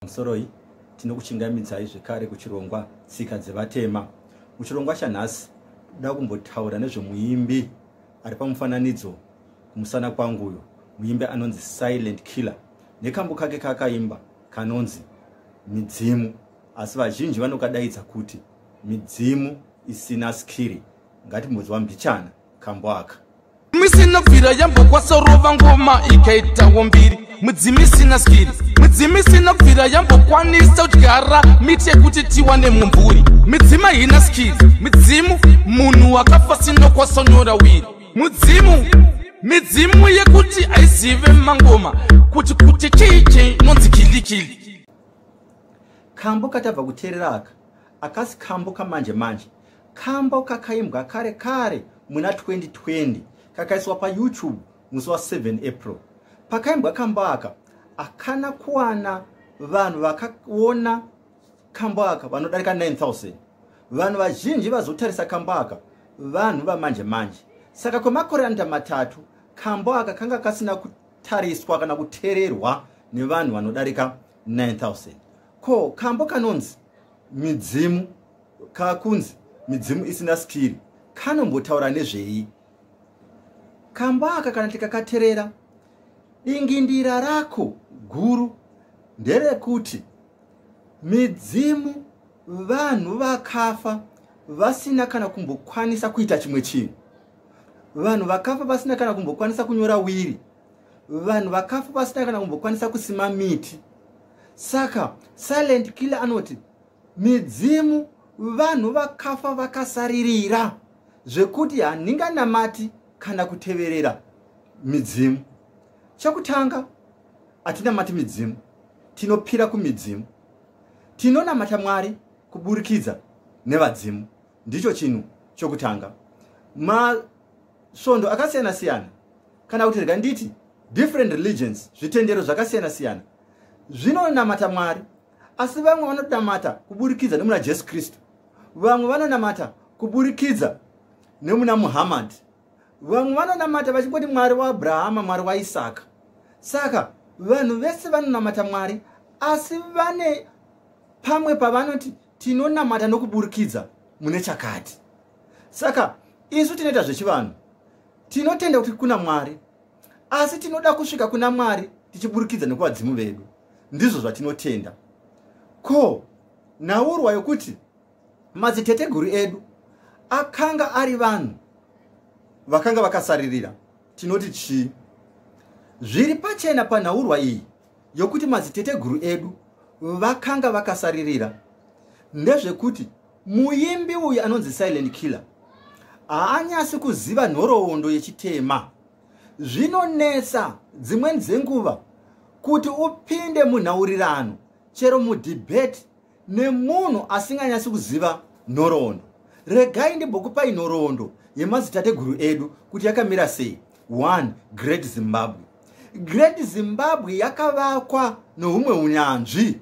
Pamusoroi, tinokuchingamidzai zvekare kuchirongwa Tsika Dzevatema. Muchirongwa chanhasi toda kumbotaura nezvemuimbi ari pamufananidzo kumusana kwangu uyo, muimbi anonzi Silent Killer nekambo kake kaakaimba kanonzi Midzimu, asi vazhinji vanokadaidza kuti Midzimu Isina Skiri. Ngatimbonzwa mbichana kambo aka. Misina bvira yambokwasorova ngoma ikaitawo mbiri. Mudzimu isina skiri, mudzimu isina bvira yambokwanisa kudyara miti yekuti tiwane mumvuri. Midzimu haina skiri, midzimu munhu akafa sinokwasonyora wiri. Mudzimu, midzimu yekuti haizive mangoma kuti chii chinonzi kilikili. Kambo katabva kuteerera aka akasi kambo kamanje manje, kambo kakaimbwa kare kare muna 2020, kakaiswa paYouTube musi wa7 April. Pakaimbwa kambo aka akana kuwana vanhu vakaona kambo aka vanodarika 9000. Vanhu vazhinji vazotarisa kambo aka vanhu vamanje manje. Saka kwemakore anoita 3 kambo aka kanga kasina kutariswa kana kuteererwa nevanhu vanodarika 9000. Ko kambo kanonzi Midzimu, kakunzi Midzimu Isina Skiri, kanombotaura nezvei? Kambo aka kana tikakaterera, dingindira rako guru nderekuti midzimu vanhu vakafa vasina kana kumbokwanisa kuita chimwe chinhu, vanhu vakafa vasina kana kumbokwanisa kunyora wiri, vanhu vakafa vasina kana kumbokwanisa kusima miti. Saka Silent Killer anoti midzimu vanhu vakafa vakasaririra zvekuti handinganamati kana kuteverera midzimu. Chekutanga, hatinamati midzimu, tinopira kumidzimu. Tinonamata Mwari kuburikidza nevadzimu. Ndicho chinhu chokutanga. Masvondo akasiyana siyana, kana kuti rega nditi different religions, zvitendero zvakasiyana siyana zvinonamata Mwari, asi vamwe vanonamata kuburikidza nemuna Jesu Kristu, vamwe vanonamata kuburikidza nemuna Muhammad, vamwe vanonamata vachingoti Mwari waAbrahama, Mwari waIsaka. Saka vanhu vese vanonamata Mwari, asi vane pamwe pavanoti tinonamata nokuburikidza mune chakati. Saka isu tinoita zvechivanhu, tinotenda kuti kuna Mwari, asi tinoda kusvika kuna Mwari tichiburikidza nekuvadzimu vedu. Ndizvo zvatinotenda. Ko nhaurwa yokuti madziteteguru edu akanga ari vanhu vakanga vakasaririra, tinoti chii? Zviri pachena panhaurwa iyi yokuti madziteteguru edu vakanga vakasaririra ndezvekuti muimbi uyu anonzi Silent Killer haanyasi kuziva nhoroondo yechitema. Zvinonetsa dzimweni dzenguva kuti upinde munhaurirano, chero mudhibheti, nemunhu asinganyasi kuziva nhoroondo. Regai ndimbokupai nhoroondo yemadzitateguru edu kuti yakamira sei. 1 Great Zimbabwe. Great Zimbabwe yakavakwa nohumwe unyanzvi.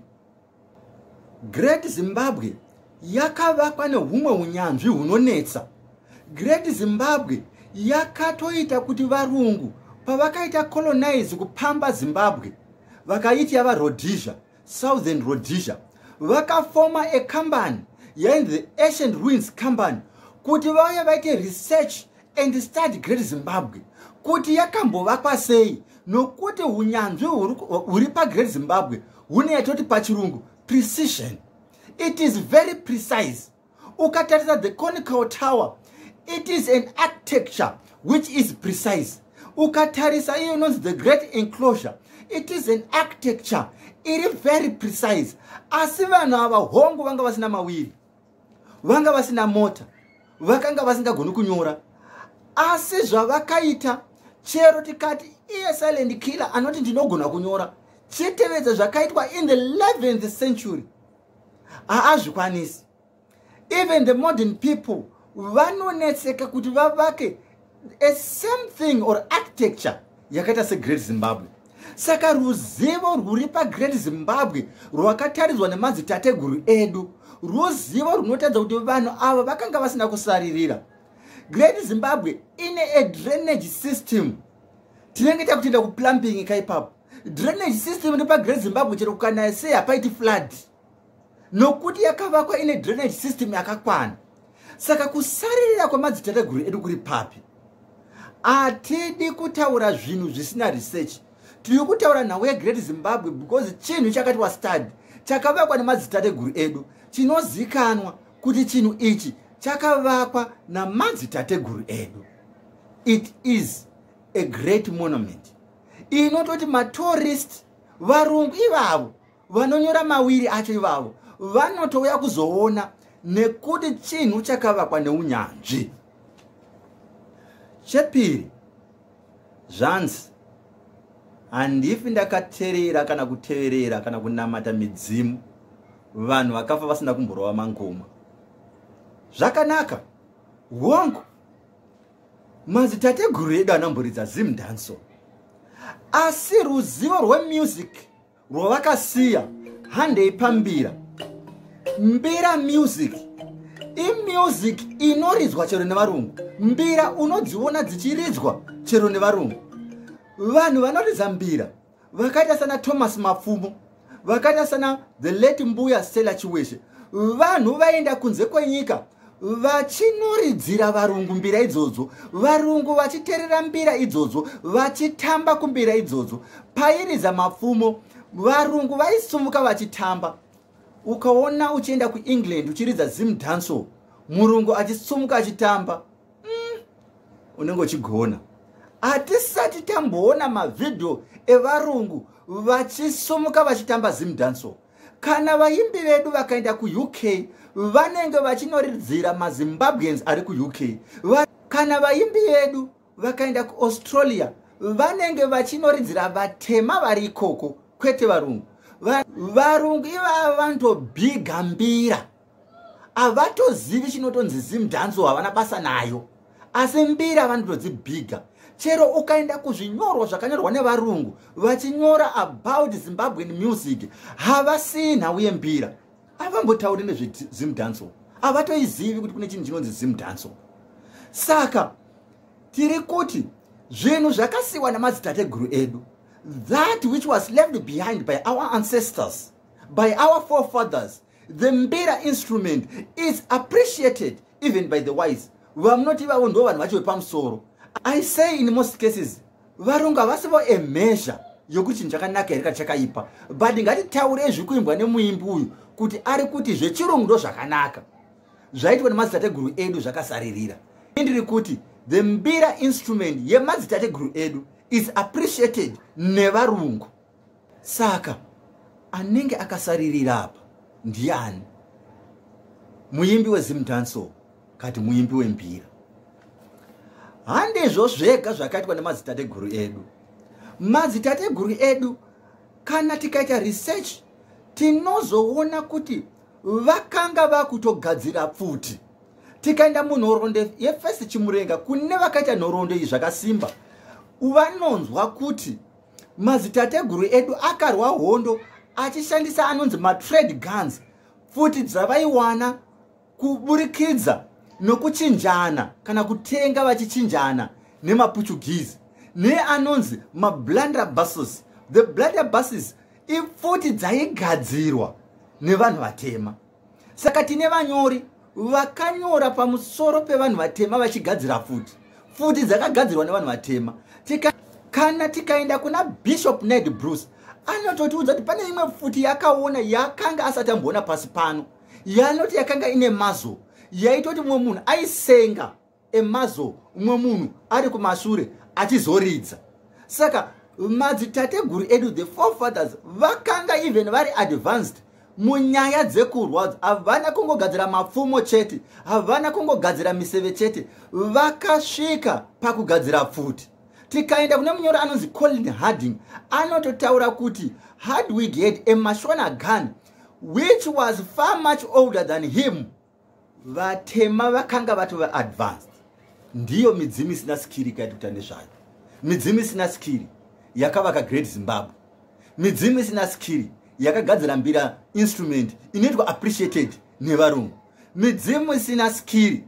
Great Zimbabwe yakavakwa nehumwe unyanzvi hunonetsa. Great Zimbabwe yakatoita kuti varungu pavakaita colonize, kupamba Zimbabwe, vakaiti yava Rhodesia, Southern Rhodesia, vakafoma a company yainzi the Ancient Ruins Company kuti vauye vaite research and study Great Zimbabwe kuti yakambovakwa sei, nokuti unyanzvi huri paGreat Zimbabwe hune yatoti pachirungu precision. It is very precise. Ukatarisa the conical tower, it is an architecture which is precise. Ukatarisa iyo inonzi the Great Enclosure, it is an architecture iri very precise. Asi vanhu ava, hongu, vanga vasina mawiri, vanga vasina mota, vakanga vasingagoni kunyora, asi zvavakaita, chero tikati iye Silent Killer anoti ndinogona kunyora, chitevedza zvakaitwa in the 11th century, haazvikwanisi. Even the modern people vanonetseka kuti vavake a same thing or architecture yakaita seGreat Zimbabwe. Saka ruzivo rwuri paGreat Zimbabwe rwakataridzwa nemadzitateguru edu ruzivo runotaridza kuti vanhu ava vakanga vasina kusaririra. Great Zimbabwe ine a drainage system. Tinenge takutoenda kuplumbing kaipapo. Drainage system iri paGreat Zimbabwe, chero kukanaya sei hapaiti flood, nokuti yakavakwa ine drainage system yakakwana. Saka kusaririra kwemadzitateguru edu kuri papi? Hatidi kutaura zvinhu zvisina research. Tiri kutaura nhau yeGreat Zimbabwe because chinhu chakatiwa study, chakavakwa nemadzitateguru edu, chinozikanwa kuti chinhu ichi chakavakwa namadzitateguru edu. It is a great monument inototi matourist, varungu ivavo vanonyora mawiri acho ivavo, vanotouya kuzoona nekuti chinhu chakavakwa neunyanzvi. Chepiri, zvanzi handifi ndakateerera kana kuteverera kana kunamata midzimu, vanhu vakafa vasina kumborova mangoma. Zvakanaka, hongu, madzitateguru edu anamboridza Zimdancehall, asi ruzivo rwemusic rwavakasiya, handei pambira. Mbira music imusic inoridzwa chero nevarungu. Mbira unodziona dzichiridzwa chero nevarungu. Vanhu vanoridza mbira vakaita sana Thomas Mapfumo, vakaita sana the late Mbuya Stella Chiweshe, vanhu vaenda kunze kwenyika vachinoridzira varungu mbira idzodzo, varungu vachiteerera mbira idzodzo, vachitamba kumbira idzodzo. Pairidza Mapfumo, varungu vaisumuka vachitamba. Ukaona uchienda kuEngland uchiridza Zimdancehall, murungu achisumuka achitamba, unenge uchigona. Hatisati tamboona mavhidhiyo evarungu vachisumuka vachitamba Zimdancehall. Kana vaimbi vedu vakaenda kuUK, vanenge vachinoridzira maZimbabweans ari kuUK. Kana vaimbi vedu vakaenda kuAustralia, vanenge vachinoridzira vatema vari ikoko, kwete varungu. Varungu ivava vanotobhiga mbira, havatozivi chinotonzi Zimdancehall, havana basa nayo, asi mbira vanotodzibhiga. Chero ukaenda kuzvinyorwa zvakanyorwa nevarungu vachinyora about Zimbabwean music, havasii nhau yembira, havambotauri nezveZimdancehall, havatoizivi kuti kune chinhu chinonzi Zimdancehall. Saka tiri kuti zvinhu zvakasiyiwa namadzitateguru edu, that which was left behind by our ancestors, by our forefathers, the mbira instrument is appreciated even by the wise. Vamunoti ivavo ndo vanhu vacho vepamusoro. I say in most cases varungu havasivo a measure yokuti chinhu chakanaka here kana chakaipa, but ngatitaurei zvikuimbwa nemuimbi uyu kuti ari kuti zvechirungu ndo zvakanaka, zvaitwa nemadzitateguru edu zvakasaririra. Ndiri kuti the mbira instrument yemadzitateguru edu is appreciated nevarungu. Saka anenge akasaririra apa ndiani? Muimbi weZimdancehall kati muimbi wembira? Handizvo zvega zvakaitwa nemadzitateguru edu. Madzitateguru edu, kana tikaita research, tinozoona kuti vakanga vakutogadzira pfuti. Tikaenda munhoroondo yeFirst Chimurenga, kune vakaita nhoroondo iyi zvakasimba, vanonzwa kuti madzitateguru edu akarwa hondo achishandisa anonzi matrade guns, pfuti dzavaiwana kuburikidza nokuchinjana kana kutenga vachichinjana nemaPortuguese, neanonzi mablunderbusses. The blunderbusses ipfuti dzaigadzirwa nevanhu vatema. Saka tine vanyori vakanyora pamusoro pevanhu vatema vachigadzira pfuti, pfuti dzakagadzirwa nevanhu vatema. Kana tikaenda kuna Bishop Ned Bruce, anototiudza kuti pane imwe pfuti yakaona yakanga asati amboona pasi pano, yanoti yakanga ine muzzle yaitoti mumwe munhu aisenga emuzzle, mumwe munhu ari kumashure achizoridza. Saka madzitateguru edu, the forefathers, vakanga even vari advanced munyaya dzekurwa. Havana kungogadzira mapfumo chete, havana kungogadzira miseve chete, vakasvika pakugadzira pfuti. Tikaenda kune munyoro anonzi Colin Harding, anototaura kuti Hardwig had a Mashona gun which was far much older than him. Vatema vakanga vatova advanced. Ndiyo midzimu isina skiri kaiti kuta nezvayo, midzimu isina skiri yakavaka Great Zimbabwe, midzimu isina skiri yakagadzira mbira instrument inoitwa appreciated nevarungu, midzimu isina skiri,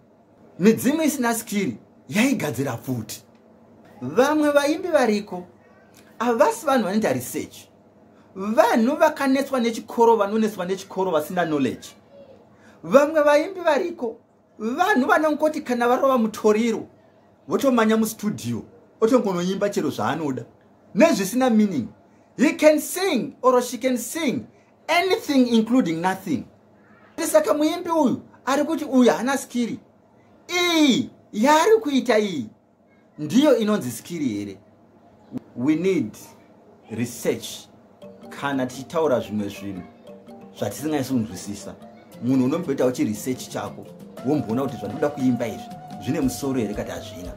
midzimu isina skiri yaigadzira pfuti. Vamwe vaimbi variko Havasi vanhu vanoita research. Vanhu vakanetswa nechikoro, vanonetswa nechikoro, vasina knowledge. Vamwe vaimbi variko, vanhu vanongoti kana varova mutoriro, votomanya mustudio, otongonoimba chero zvaanoda nezvisina meaning. He can sing or she can sing anything, including nothing. Saka muimbi uyu ari kuti uyu haana skiri. Iyi yaari kuita iyi ndiyo inonzi skiri here? We need research kana tichitaura zvimwe zvinhu zvatisinganyatsi kunzwisisa. Munhu unomboitawo chiresearch chako, womboona kuti zvandinoda kuimba izvi zvine musoro here kati hazvina.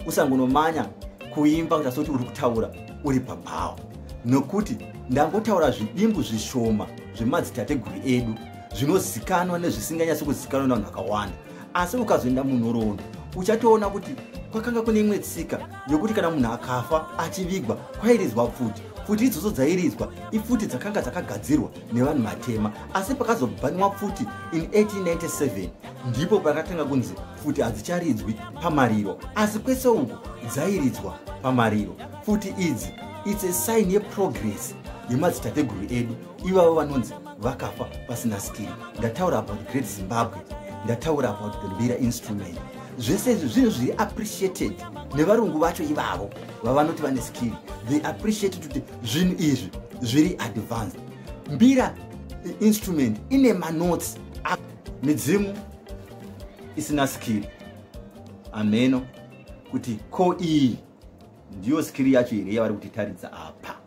Usangonomanya kuimba kuti asoti uri kutaura uri pabhawa, nokuti ndangotaura zvidimbu zvishoma zvemadzitateguru edu zvinozikanwa nezvisinganyatsi kuzikanwa nevanhu vakawanda. Asi ukazoenda munhoroondo, uchatoona kuti kwakanga kune imwe tsika yokuti kana munhu akafa achivigwa, kwairidzwa pfuti. Pfuti idzodzo dzairidzwa ipfuti dzakanga dzakagadzirwa nevanhu vatema. Asi pakazobhaniwa pfuti in 1897, ndipo pakatanga kunzi pfuti hadzicharidzwi pamariro. Asi kwese uku dzairidzwa pamariro pfuti idzi. It's a sign yeprogress yemadzitateguru edu ivavo vanonzi vakafa pasina skiri. Ndataura about Great Zimbabwe, ndataura about the mbira instrument. Zvese izvi zvinhu zviri appreciated nevarungu vacho ivavo vavanoti vane skiri. They appreciate kuti zvinhu izvi zviri advanced. Mbira instrument ine manotes. Midzimu isina skiri, ameno kuti ko iyi ndiyo skiri yacho here yavari kutitaridza apa.